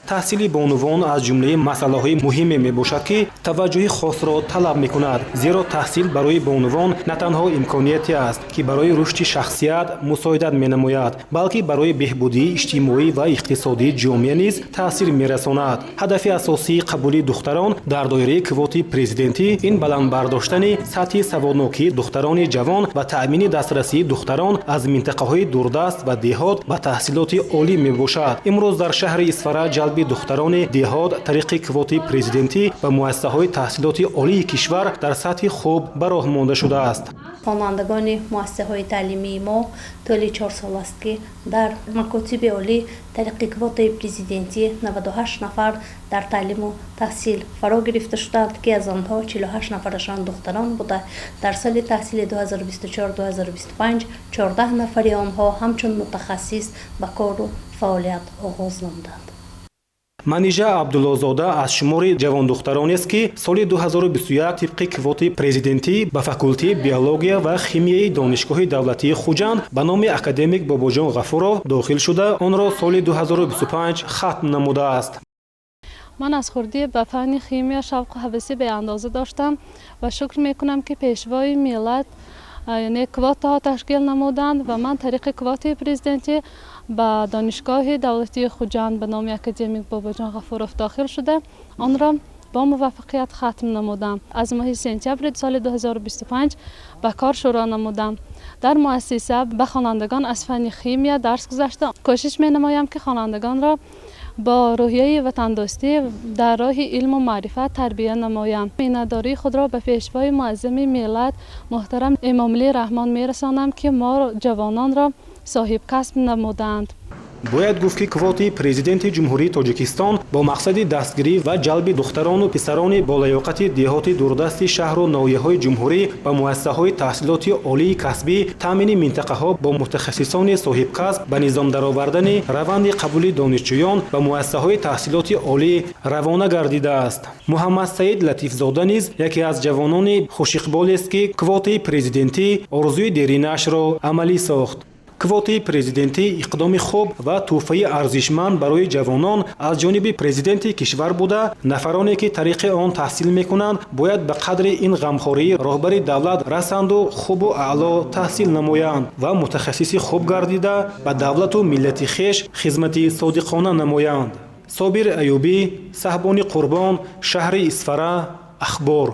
Таҳсили бонувон аз ҷумлаи масъалаҳои муҳиме мебошад, ки таваҷҷӯҳи хосро талаб мекунад, зеро таҳсил барои бонувон на танҳо имконияте аст, ки барои рушди шахсият мусоидат менамояд, балки барои беҳбудии иҷтимоӣ ва иқтисодии ҷомеа низ таъсир мерасонад. Ҳадафи асосии қабули духтарон дар доираи квотаи президентӣ ин баланд бардоштани сатҳи саводнокии духтарони ҷавон ва таъмини дастрасии духтарон аз минтақаҳои дурдаст ва деҳот ба таҳсилоти олӣ мебошад. Имрӯз дар шаҳри Исфара ҷалби духтарони деҳот тариқи квотаи президентӣ ба муассисаҳои таҳсилоти олии кишвар дар сатҳи хуб ба роҳ монда шудааст. Хонандагони муассисаҳои таълимии мо тӯли 4 сол аст, ки дар макотиби олӣ тариқи квотаи президентӣ 98 нафар дар таълиму таҳсил фаро гирифта шуданд, ки аз онҳо 48 нафарашон духтарон буда, дар соли таҳсили 2024-2025 14 нафари онҳо ҳамчун мутахассис ба кору фаъолият оғоз намуданд. Манижа Абдуллозода аз шумори ҷавондухтаронест, ки соли 2021 тибқи квотаи президентӣ ба факултети биология ва химияи Донишгоҳи давлатии Хуҷанд ба номи академик Бобоҷон Ғафуров дохил шуда, онро соли 2025 хатм намудааст. Ман аз хурдӣ ба фанни химия шавқу ҳаваси беандоза доштам ва шукр мекунам, ки Пешвои миллат, яъне, квотаҳо ташкил намуданд ва ман тариқи квотаи президентӣ ба Донишгоҳи давлатии Хуҷанд ба номи академик Бобоҷон Ғафуров дохил шуда, онро бо муваффақият хатм намудам. Аз моҳи сентябри соли 2025 ба кор шурӯъ намудам. Дар муассиса ба хонандагон аз фанни химия дарс гузашта, кӯшиш менамоям, ки хонандагонро бо рӯҳияи ватандӯстӣ дар роҳи илму маърифат тарбия намоям. Миннатдории худро ба Пешвои муаззами миллат муҳтарам Эмомалӣ Раҳмон мерасонам, ки мо ҷавононро соҳибкасб намудаанд. Бояд гуфт, ки квотаи Президенти Ҷумҳурии Тоҷикистон бо мақсади дастгирӣ ва ҷалби духтарону писарони болаёқати деҳоти дурдасти шаҳру ноҳияҳои ҷумҳурӣ ба муассисаҳои таҳсилоти олии касбӣ, таъмини минтақаҳо бо мутахассисони соҳибкасб, ба низом даровардани раванди қабули донишҷӯён ба муассисаҳои таҳсилоти олӣ равона гардидааст. Муҳаммадсаид Латифзода низ яке аз ҷавонони хушиқболест, ки квотаи президентӣ орзуи деринаашро амалӣ сохт. Квотаи президентӣ иқдоми хуб ва тӯҳфаи арзишманд барои ҷавонон аз ҷониби президенти кишвар буда, нафароне, ки тариқи он таҳсил мекунанд, бояд ба қадри ин ғамхории роҳбари давлат расанду хубу аъло таҳсил намоянд ва мутахассиси хуб гардида, ба давлату миллати хеш хизмати содиқона намоянд. Собир Аюбӣ, Саҳбони Қурбон, шаҳри Исфара, Ахбор.